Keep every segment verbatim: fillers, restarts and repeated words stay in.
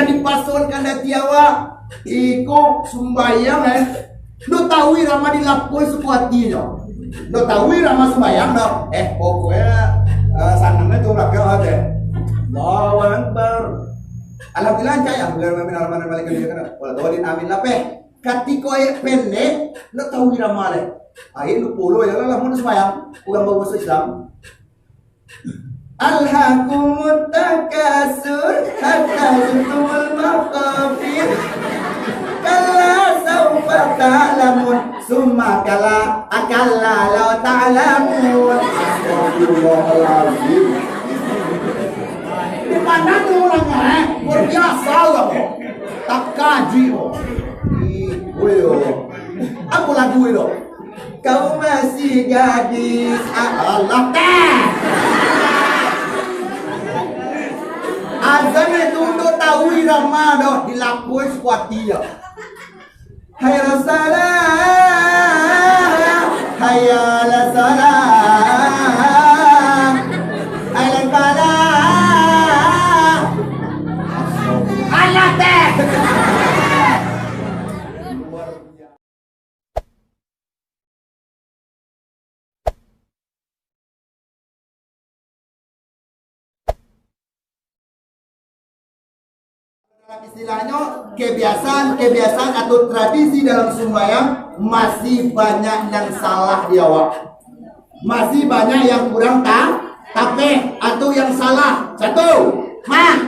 Dipasonkan ati awak, iko sumbayang, eh. Ndak tahu irama dilakukan suku hati nyo. Ndak tahu irama sumbayang doh. Eh, pokoknya, eh, sanangnya tu belakang aja. Allahu Akbar. Alhamdulillah, cak ya. Alhamdulillah, amin, amin, amin, amin, amin. Wala dolin, amin, lapeh. Katiko ayat pendek, ndak tahu irama leh. Ayat dua puluh ya lah, mun sumbayang. Urang baru masuk Islam. Alhakumut takasur hatta zurtumul maqabir. Kalla saufa ta'lamun, summa kalla, akalla lau ta'lamun. Astagfirullahaladzim. Di mana tu orangnya, eh? Luar biasa lah, kok. Tak kaji, kok. Ih, woi, oh. Apa lagu itu? Kau masih gadis. Ah, alah, teh. Azan itu untuk tahu irama doh, dilakuin sekuati ya. Hayya salah, hayya ala salah, hayya falah. Alah, teh. Dalam istilahnyo, kebiasaan-kebiasaan atau tradisi dalam sumbayang masih banyak yang salah di awak. Masih banyak yang kurang ta-, tapeh atau yang salah. Satu, ma.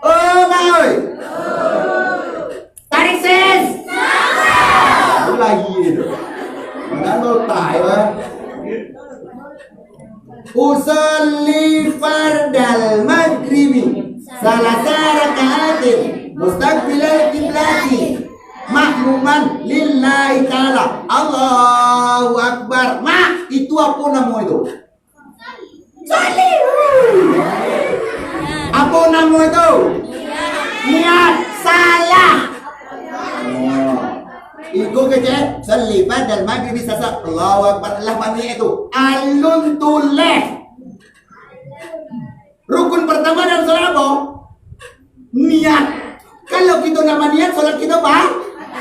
Oh, ma, oi. Tarik, sis! Aku lagi tu. Mana lo tai, wah? Usalli fardal maghribi salasa rakaatin mustaqbilal kiblati makmuman lillahi ta'ala. Allahu Akbar. Mak, itu apa nama itu? Salih. Apa nama itu? Niat salah. Oh. Iko kecek, salli fardal maghribi salasa. Allahu Akbar. Lah, niat itu alun tuleh. Rukun pertama dalam salat apa? Niat. Kalau kita ndak baniat, salat kita ba-,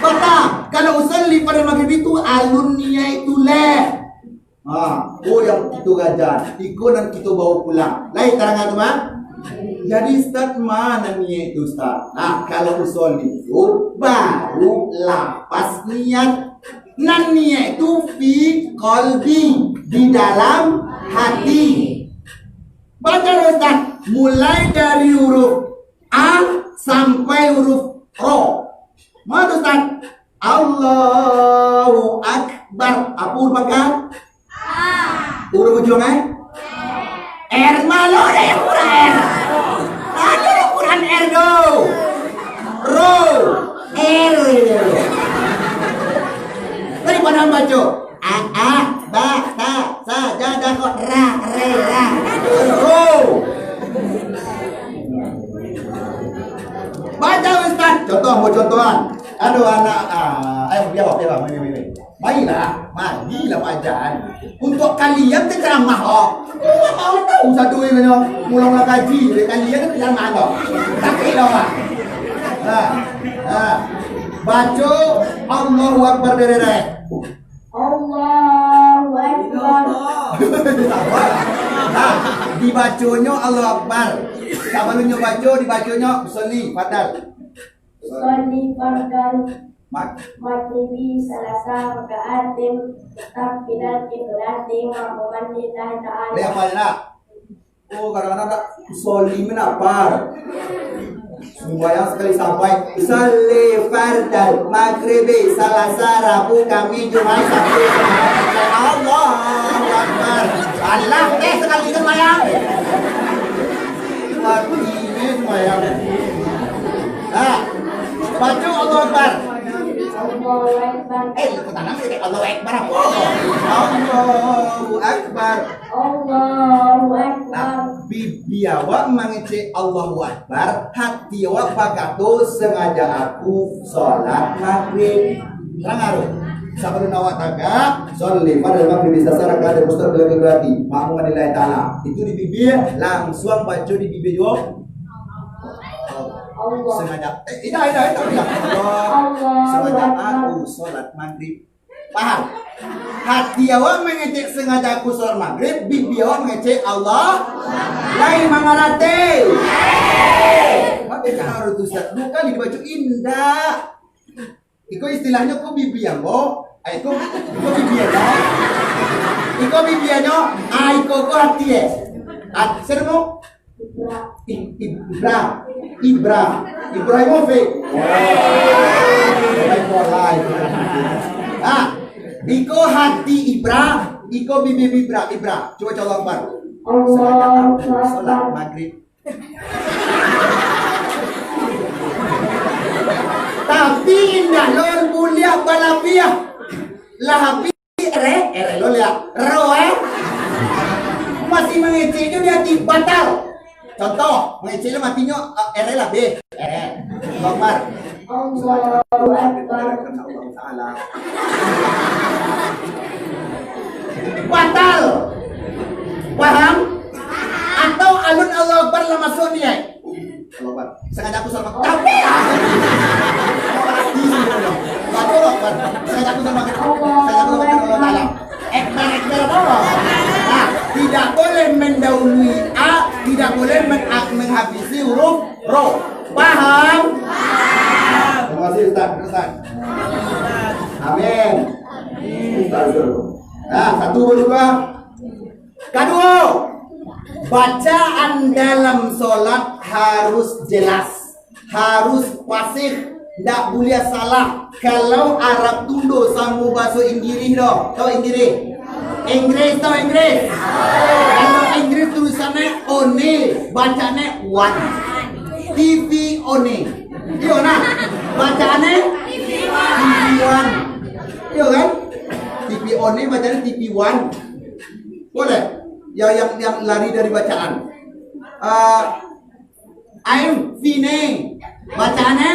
batal. Kalau usalli fardal maghribi itu alun niat itu leh. Ha, oh, yang kita gajan, iko nan kita bawa pulang. Lai tarang tu, Bang? Jadi, Ustaz, mana niat itu, Ustaz? Nah, kalau usalli itu baru lapas niat. Nan niat itu fi qalbi, di dalam hati. Baca, Ustaz, mulai dari huruf A sampai huruf Ro. Mana, Ustaz? Allahu Akbar. Apa huruf pangka? Huruf ujuang, eh? R. Malu deh, ukuran R. Aduh, ukuran R tu. Ro. R. Tadi pada baca. A, a, ba, ta, sa, ja, da, ko, ra, re, ra. Ro. Baca, Ustaz. Contoh, buat contohan. Aduh, anak, ah, ayo, biar, biar, biar, biar, biar. Marilah, marilah bacaan. Untuk kalian tu ceramah, oh. Awak tahu satu ini, no. Pulang lah kaji, dari kalian tu ceramah, oh. Sakit, oh, Pak. Ha, ha. Baca Allahu Akbar dereret. Allahu Akbar. Ha, dibaconyo Allahu Akbar. Sabalumnyo baco, dibaconyo usalli, fardal. Usalli fardal Mak. Maghribi salasa rakaatin mustaqbilal kiblati makmuman lillahi ta'ala. Boleh hafal tak? Oh, kadang-kadang tak usalli menapar. Sumbayang sakali sampai, usalli fardal maghribi salasa rabu kami jumaat sabtu. Allahu Akbar. Alah, eh, sakali sumbayang. Mati ni sumbayang. Ha. Baco Allahu Akbar. Allahu Akbar. Eh, lu tanam sikit, Allahu Akbar apa? Allahu Akbar. Allahu Akbar. Nah, bibia awak mangecek Allahu Akbar, hati awak bakato, "Sangaja aku salat magrib." Tarang aru. Sabalun awak tagak, "Shalli fardal maghribi salasa rakaatin mustaqbilal kiblati makmuman lillahi ta'ala." Itu di bibia, langsuang baco di bibia juo. Sengaja, eh, indak, indak, indak, indak. Allah, sengaja aku sholat maghrib. Paham? Hati awak mangecek sengaja aku sholat maghrib, bibia awak mangecek Allah. Lai mangarati? Tapi kan harus tu, Ustaz, dua kali dibaco, indak. Iko istilahnyo ko bibia ambo, ah, iko, iko bibia ambo. Iko bibia ambo, ah, iko ko hati, eh. At-, siapa tu? I-, Ibra. Ibra. Ibrahimovic. Ah, iko hati Ibra, iko bibia Ibra, Ibra. Cubo, cubo Akbar. Allahu Akbar. Salat maghrib. Tapi indak lo buliah balabiah. Lah habis ere, ere lo liak. Ro, eh. Masih mangecek jo di hati, batal. Contoh, mangecek lo matinyo, eh, ere lah be. Ere. Akbar. Allahu Akbar. Allah Ta'ala. Batal. Paham? Atau alun Allahu Akbar lah masuk niat. Allahu Akbar. Sengaja aku sama. Tapi, ah. Batal Allahu Akbar. Sengaja aku sama. Sengaja aku sama. Allahu Ta'ala. Akbar, Akbar apa? Nah, tidak boleh mendahului A, tidak boleh men-, menghabisi huruf Ro. Paham? Terima kasih, Ustaz. Ustaz. Amin. Ustaz. Nah, satu, dua. Kaduo, bacaan dalam solat harus jelas, harus fasih, ndak buliah salah. Kalau Arab tundo samo baso Inggirih doh, tau Inggirih? Inggris, tau Inggris? Kalau Inggris tulisannyo one, bacannyo one. T V one. Iyo nah, bacannyo T V one. Iyo kan? T V one bacannyo T V one. Boleh? Yang, yang, yang lari dari bacaan. Ah, I'm fine. Bacaannyo?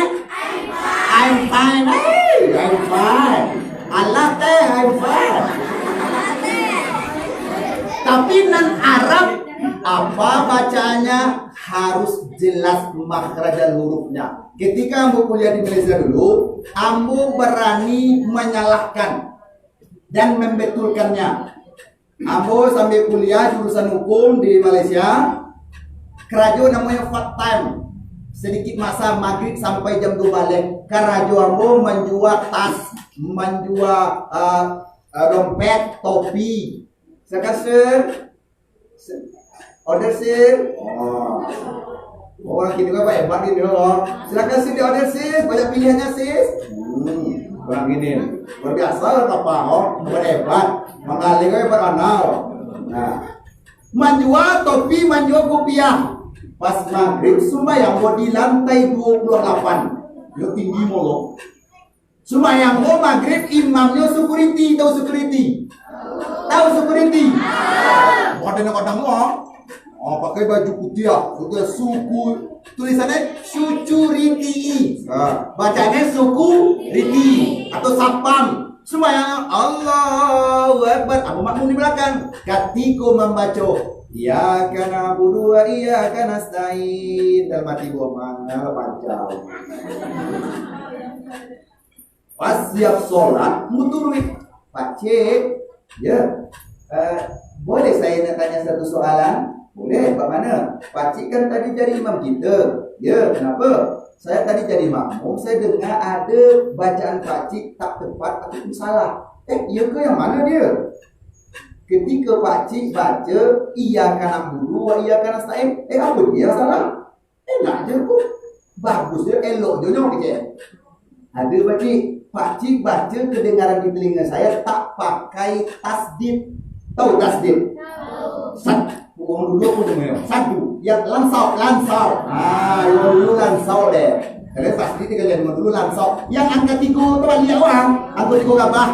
I'm fine. Hey, I'm fine. Alah teh, I'm fine. Tapi nan Arab, apa bacaannyo? Harus jelas makhraj dan hurufnya. Ketika ambo kuliah di Malaysia dulu, ambo barani manyalahkan dan mambetulkannya. Ambo sambil kuliah jurusan hukum di Malaysia, karajo namonyo part time. Sedikit masa maghrib sampai jam dua baleh. Karajo ambo manjua tas, manjua, ah, ah, dompet, topi. Silakan, Sir. Order, Sir. Oh. Orang kini kan hebat gitu loh. Silakan, Sir, di order, Sis. Banyak pilihannya, Sis. Hmm, orang gini. Luar biasa lah, Papa. Oh, hebat, hebat. Manggalih kan hebat, Anal. Nah. Manjua topi, manjua kupiah. Pas maghrib, sumbayang di lantai dua puluh delapan. Yo tinggi molo. Sumbayang ko maghrib, imamnyo security, tahu security? Tahu security? Wah, kadang-kadang wah. Oh, pakai baju putih ya, putih suku. Tulisannya security. Nah, bacanya suku riti atau satpam. Sumbayang Allahu Akbar. Apa makmum di belakang? Katiko mambaco, "Iyyaka na'budu wa iyyaka nasta'in." Dalam hati gua, "Mana lah panjang." Pas siap sholat, muturuik. "Pakcik, ya, eh, boleh saya nak tanya satu soalan?" "Boleh, bak mana?" "Pakcik kan tadi jadi imam kita. Ya, kenapa?" "Saya tadi jadi makmum, saya dengar ada bacaan pakcik tak tepat ataupun salah." "Eh, iya ke, yang mana dia?" "Ketika pakcik baca, 'Iyyaka na'budu wa iyyaka nasta'in.'" "Eh, apa dia yang salah?" Enak je ko. Bagus je, elok je nyo kecek. Ada pakcik, pakcik baca kedengaran di telinga saya tak pakai tasdid. Tahu tasdid? Tahu. Sad-, orang dulu apa namanya? Sadu. Yang lansau, lansau. Ah, orang dulu lansau deh. Kalau tasdid kalian orang dulu lansau. Yang angka tiga tu balik orang. Angka tiga gambar.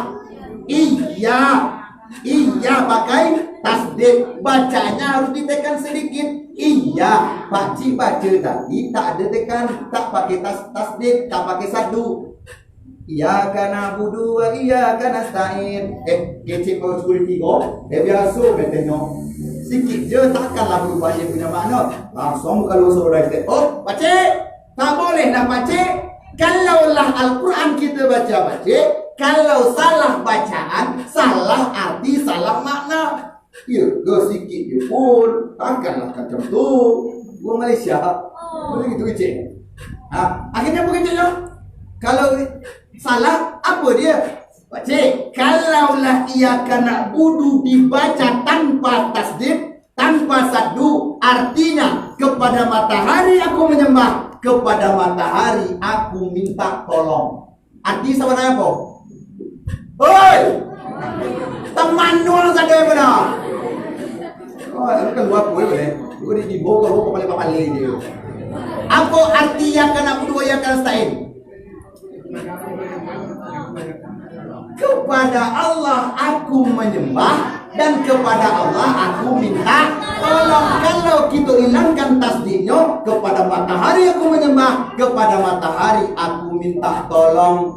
Iya. Iya pakai tasdid. Bacanya harus ditekan sedikit. Iya, pakcik baca tadi tak ada tekan, tak pakai tas-, tasdid, tak pakai sadu. Iyyaka na'budu wa iyyaka nasta'in. Eh, kecek kalau security ko, eh, biasa betulnyo. Sikit je takkanlah berubah dia punya makna. Langsung kalau suruh dah, "Oh, pakcik, Tak boleh lah pacik. Kalaulah Al-Quran kita baca pacik, kalau salah bacaan, salah arti, salah makna. Iyo, sikit je pun, takkanlah macam tu. Urang Malaysia, boleh gitu kecil. Ha, akhirnya apa kecilnya? Kalau salah, apa dia? Pacik, kalaulah iyyaka na'budu dibaca tanpa tasdid, tanpa saddu, artinya, "Kepada matahari aku menyembah, kepada matahari aku minta tolong." Arti sabananyo apo? Oi! Tamanu urang sadai bana. Oh, kalua kue boleh. Kue di dibo kalau papalai-papalai je. Apo arti iyyaka na'budu wa iyyaka nasta'in? Kepada Allah aku menyembah dan kepada Allah aku minta tolong. Kalau kita hilangkan tasdidnyo, "Kepada matahari aku menyembah, kepada matahari aku minta tolong."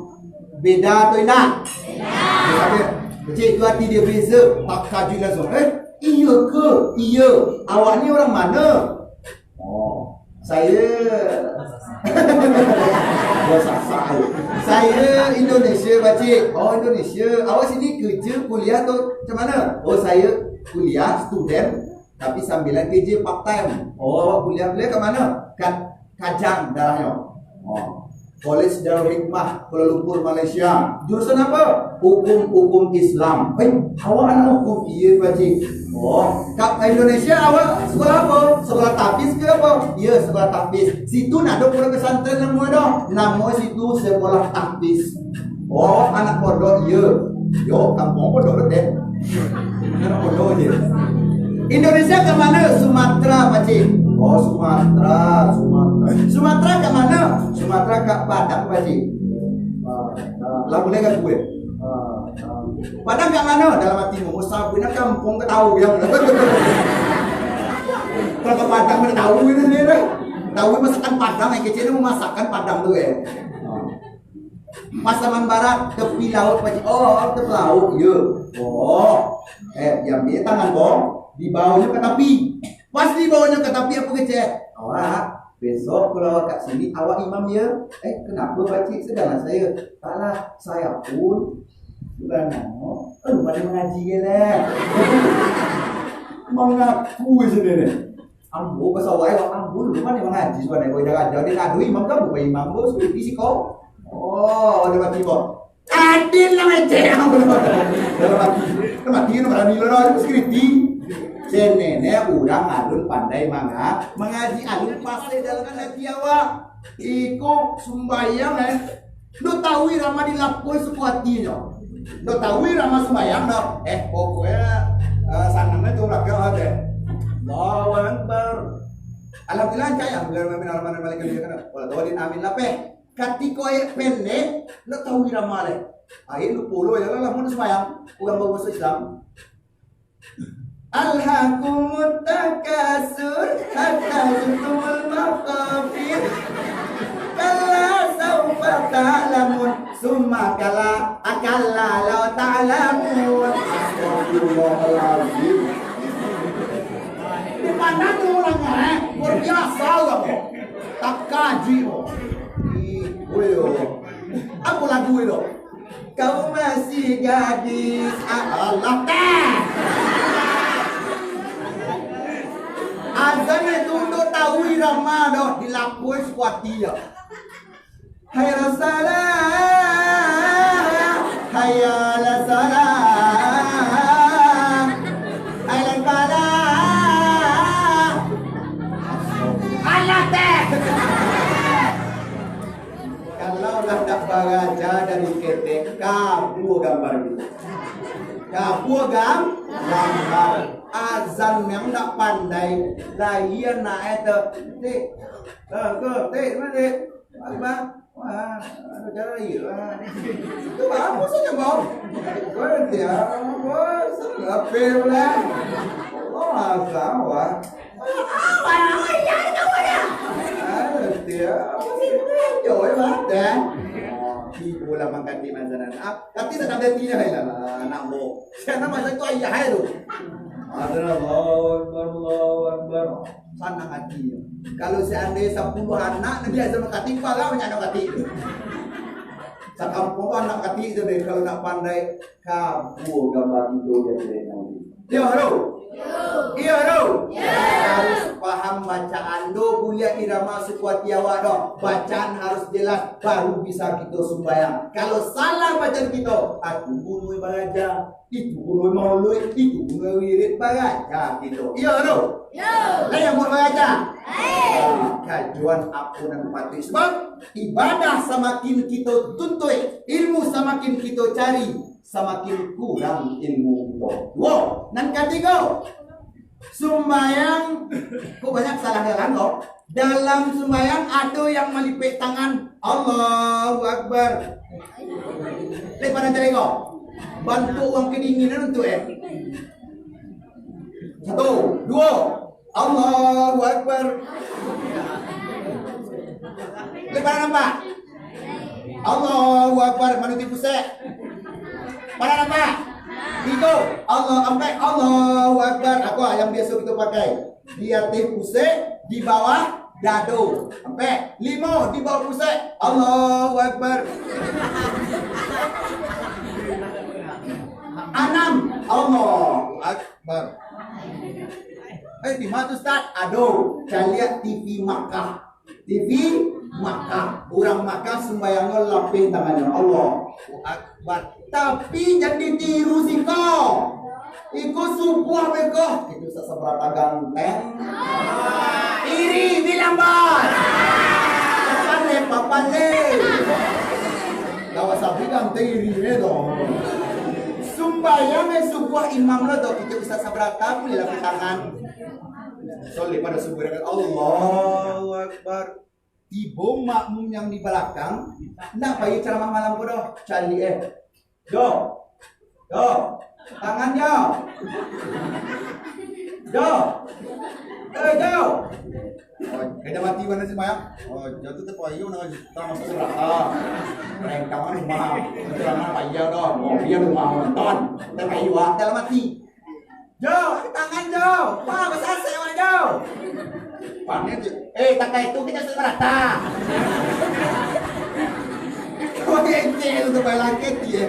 Beda atau indak? Beda. Kecil tu hati dia beza, tak kajuik langsung. Eh, iya ke? Iya. Awak ni orang mana? Oh, saya Bahasa Sasak. Saya Indonesia, pacik. Oh, Indonesia. Awak sini kerja, kuliah atau macam mana? Oh, saya kuliah, student, tapi sambilan kerja part time. Oh, awak kuliah, kuliah kat mana? Kat Kajang daerahnyo. Oh. College Darul Hikmah, Kuala Lumpur, Malaysia. Jurusan apa? Hukum, hukum Islam. Eh, awak anak hukum? Iya, pacik. Oh, kat Indonesia awak sekolah apa? Sekolah tahfiz ke apa? Iya, sekolah tahfiz. Situ ndak ado pondok pesantren namo doh. Namo situ sekolah tahfiz. Oh, anak pondok, iya. Yo, kampuang pondok tu, deh. Anak pondok je. Indonesia ke mana? Sumatera, pacik. Oh, Sumatera, Sumatera. Sumatera ke mana? Sumatera ke Padang, pacik. Ah, ah, lah mulai kan gue. Ah, ah. Padang kat mano? Dalam ati, "Mau sabuiknyo kampuang ka tahu yang." Kalau ka Padang mana tahu itu sendiri dah. Tahu masakan Padang, yang kecil tu masakan Padang tu, eh. Pasaman Barat, tepi laut, pacik. Oh, tepi laut, yo. Oh. Eh, diambil tangan ko, dibawanyo ka tapi. Pas dibawanyo ka tapi, apo kecek? Awak, besok kalau awak kat sini, awak imam, yo. Eh, kenapa, pacik? Sedangkan saya, taklah, saya pun, bukan namo, eh, bukan mangaji, yo lah. Mangaku sendiri. Ambo basawai, wak ambo dulu mah mangaji sudah, kok dah raja, dia ngadu imam kan, bukan imam, bos, di siko. Oh, ada mati, bos. Adil lah, ngecek. Dalam hati, dalam hati, dalam hati, dalam hati, security. Senene urang alun pandai manga-, mangaji, alun pasai dalam hati awak. Iko sumbayang, eh. Ndak tahu irama di lapoi suku atinyo. Ndak tahu irama sumbayang, ndak. Eh, pokoknya, eh, sanangnya tu raga aja. Allahu Akbar. Alhamdulillah, cak, ya. Alhamdulillah, amin, amin, amin, amin, amin. Wala dolin, amin, lapeh. Katiko ayat pendek, ndak tahu irama leh. Ayat lupo lo, ya lah, mun sumbayang. Urang baru masuk Islam. Alhakumut takasur, hatta zurtumul maqabir. Kalla saufa ta'lamun, summa kalla, akalla lau ta'lamun. Astagfirullahaladzim. Di mana tu urang, eh? Luar biasa urang, eh. Tak kaji, oh. Ih, oh, yo. Apa lagu itu? Kau masih gadis. Ah, alah, teh. Azan itu untuk tahu irama doh, dilakui sekuati ya. Hayya salah, hayya ala salah, hayya falah. Alah, teh. Kalau lah tak baraja dari ketek, kabur gambar itu. Kabur gam-, gambar. Azan yang tak pandai, lahir naik tu. Tik, eh, ke, tik, mana, tik? Apa? Wah, ada cara lahir lah. Itu apa saja, Bang? Berarti ya, bos, apa pula? Oh, apa, wah. Tibo lah mangkati masanan. Ah, tapi tak ada tina lah, anak mo. Siapa masa tu ayah ai tu? Allahu Akbar, Allahu Akbar. Anak katik. Kalau seandai sapuluah anak, nan biaso anak katik, parak banyak anak katik. Sakampuang tu anak katik tu deh, kalau nak pandai, kabua gambar itu dia tidak nanti. Iyo, bro. Iyo, bro. Harus paham bacaan tu, buliah irama suku ati awak tu. Bacaan harus jelas, baru bisa kito sumbayang. Kalau salah bacaan kito, atu bunuh baraja. Itu bunuh maulid, itu bunuh wirid baraja gitu. Iyo tu. Yo. Lah yang buat baraja. Hai. Ah, kajuan apo nan patuik. Sebab ibadah samakin kito tuntuik, ilmu samakin kito cari, samakin kurang ilmu kito. Duo. Nan katigo, sumbayang, kok banyak salah jalan kok. Dalam sumbayang ado yang malipek tangan, Allahu Akbar. Lepas nan tadi kok, bantuak urang kedinginan tu eh. Satu, duo, Allahu Akbar. Lepas nan nampak, Allahu Akbar, manuti pusek. Parak nampak? Tigo, Allah, ampek, Allahu Akbar. Apo yang biaso kito pakai? Di ateh pusek, di bawah dado. Ampek, limo, di bawah pusek. Allahu Akbar. Anam, Allahu Akbar. Eh, di mana tu, Ustaz? Aduh, caliak T V Makkah. T V Makkah. Urang Makkah sumbayangnyo lapeh tangannyo. Allahu Akbar. Tapi jan ditiru siko. Iko subuah beko. Itu sasabarata ganteng. Iri bilang bos. Papale, papale. Lawan sapi ganteng iri eh doh. Sumbayang eh subuah imam lo doh. Kito bisa sabarata pun lapeh tangan. Soleh pada subuh dia kata, Allahu Akbar. Tibo makmum yang di balakang, nak pai caramah malam ko doh. Caliak eh. Jo. Jo. Tangan jo. Jo. Eh, jo. Oh, kena mati mana sih, Mayang? Oh, jatuh tu payu nak tamasuk neraka. Rengkang rumah. Itu nama payah doh. Oh, dia rumah nonton. Kita payu ah, dalam mati. Jo, tangan jo. Wah, basasek awak jo. Panen jo. Eh, takai tu kita sudah merata. Kau kecil tu balakit dia.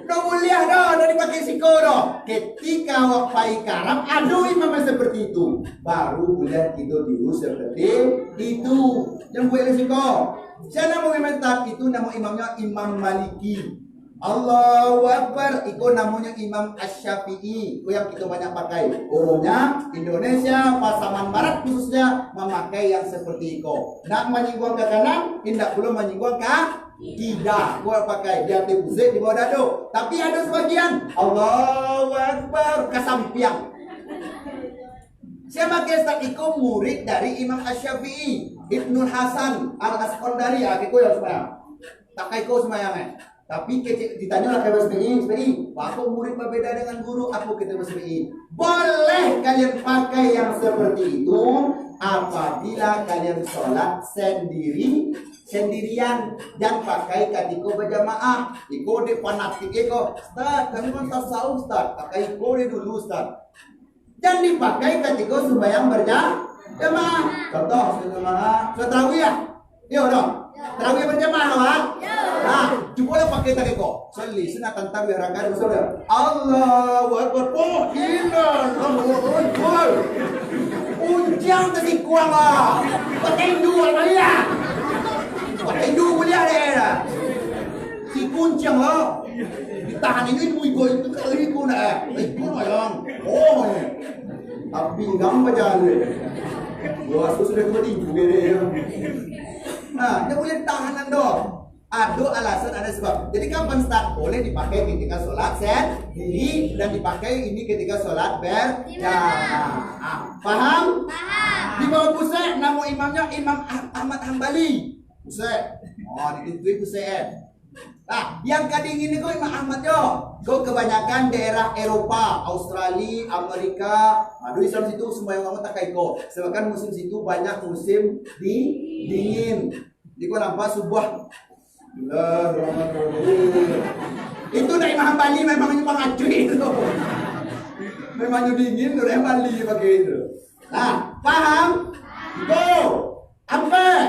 Dah boleh dah, dah dipakai siko dah. Ketika awak pai karam, ado imam yang seperti itu. Baru boleh kita tiru seperti itu. Yang buat siko. Siapa mau imam itu, nama imamnya Imam Maliki. Allahu Akbar, iko namonyo Imam Asy-Syafi'i, iko yang kito banyak pakai. Umumnya, Indonesia, Pasaman Barat khususnya, mamakai yang seperti iko. Nak manyingguang ka kanan, indak pulo manyingguang ka kida. Iko pakai, di ateh pusek, di bawah dado. Tapi ado sabagian, Allahu Akbar, ka sampiang. Sia makai Ustaz iko murid dari Imam Asy-Syafi'i, Ibnu Hasan Al-Askandari, ah, iko yang sumbayang. Takai ko sumbayang, eh. Tapi kecek ditanyo lah ka Asy-Syafi'i, Asy-Syafi'i, baa kok murid babeda dengan guru, apo kata Asy-Syafi'i? Boleh kalian pakai yang seperti itu apabila kalian sholat sendiri, sendirian, dan pakai katiko berjamaah. Iko dek fanatik iko, Ustaz, kami kan tasawuf, Ustaz. Pakai iko dek dulu, Ustaz. Jan dipakai katiko sumbayang berjamaah. Contoh, sumbayang berjamaah, sumbayang tarawih, yo. Yo, dong. Tarawih berjamaah, awak? Yo. Nah, cubolah pakai tadi ko. Soli sunatan tarawih rakaat, betul tak? Allahu Akbar. Oh, inna, Allahu Akbar. Unciang tadi kuang lah. Pakai dua kali lah. Pakai dua kuliah deh lah. Si kunciang lah. Ditahan ini ilmu iko itu kali iko nak eh. Iko nak yang. Oh, eh. Tapi ngam bajalan. Wah, aku sudah kena tipu dia, dia. Nah, dia boleh tahan ando. Ado alasan, ada sebab. Jadi kapan start boleh dipakai ketika sholat sendiri dan dipakai ini ketika sholat berjamaah. Ah, paham? Paham. Di bawah pusat nama imamnya Imam Ah- Ahmad Hambali. Pusat. Oh, dituntui pusat eh. Nah, yang kadingin ni kau Imam Ahmad jo. Kau kebanyakan daerah Eropa, Australia, Amerika. Aduh, Islam situ semua yang kamu tak kaiko. Sebabkan musim situ banyak musim di dingin. Jadi kau nampak subuah. Bismillahirrahmanirrahim. Itu dari Imam Bali memang nyumbang acuh itu. Memang dingin tu dari Bali pakai itu. Nah, paham? Tigo. Ampek.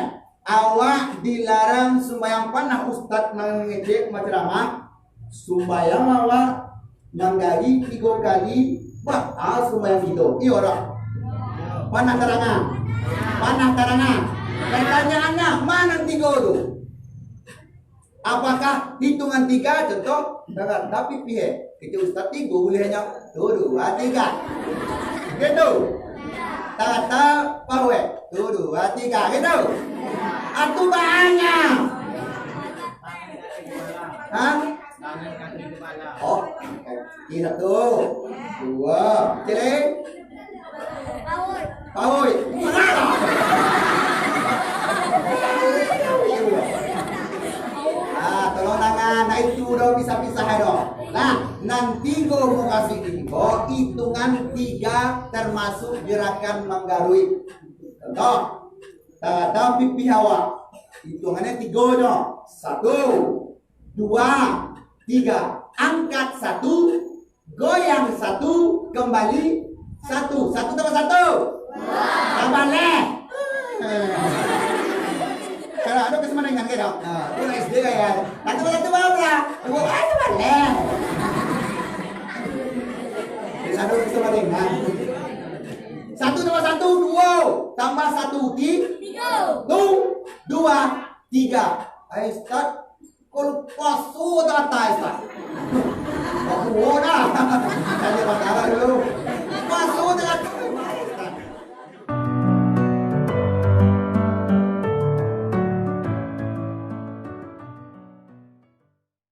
Awak dilarang sumbayang, panah ustaz mangecek, manceramah. Sumbayang awak manggari tigo kali, bah, ah, sumbayang kito. Iyo dak? Panah tarangan. Panah tarangan. Pertanyaannya, ma nan tigo tu? Apakah hitungan tiga, contoh, dengan tapi pihak? Kecek ustaz tigo buliahnya. Tu, duo, tiga. Gitu. Tata pahwek. Tu, duo, tiga. Gitu. Atu banyak. Hah? Oh, ini satu, duo, cilik. Paut. Ah, tolong tangan, nah itu dah pisah-pisah dah. Nah, nan tigo mukasuik tigo, hitungan tiga termasuk gerakan manggaruik. Contoh, tata pipih awak. Hitungannya tigo nyo. Satu, dua, tiga. Angkat satu, goyang satu, kembali satu. Satu tambah satu? Tambah leh. Eh. Kalau ada kesempatan kan, kira? Ah, tu S D kan. Satu tambah satu berapa? Dua, ah, tambah leh. Jadi satu kesempatan kan. Satu tambah satu, duo. Tambah satu, ti-, tigo. Tu, dua, tiga. Ai, Ustaz, kalau paso tak atas, Ustaz. Aku dah. Tanya masalah dulu.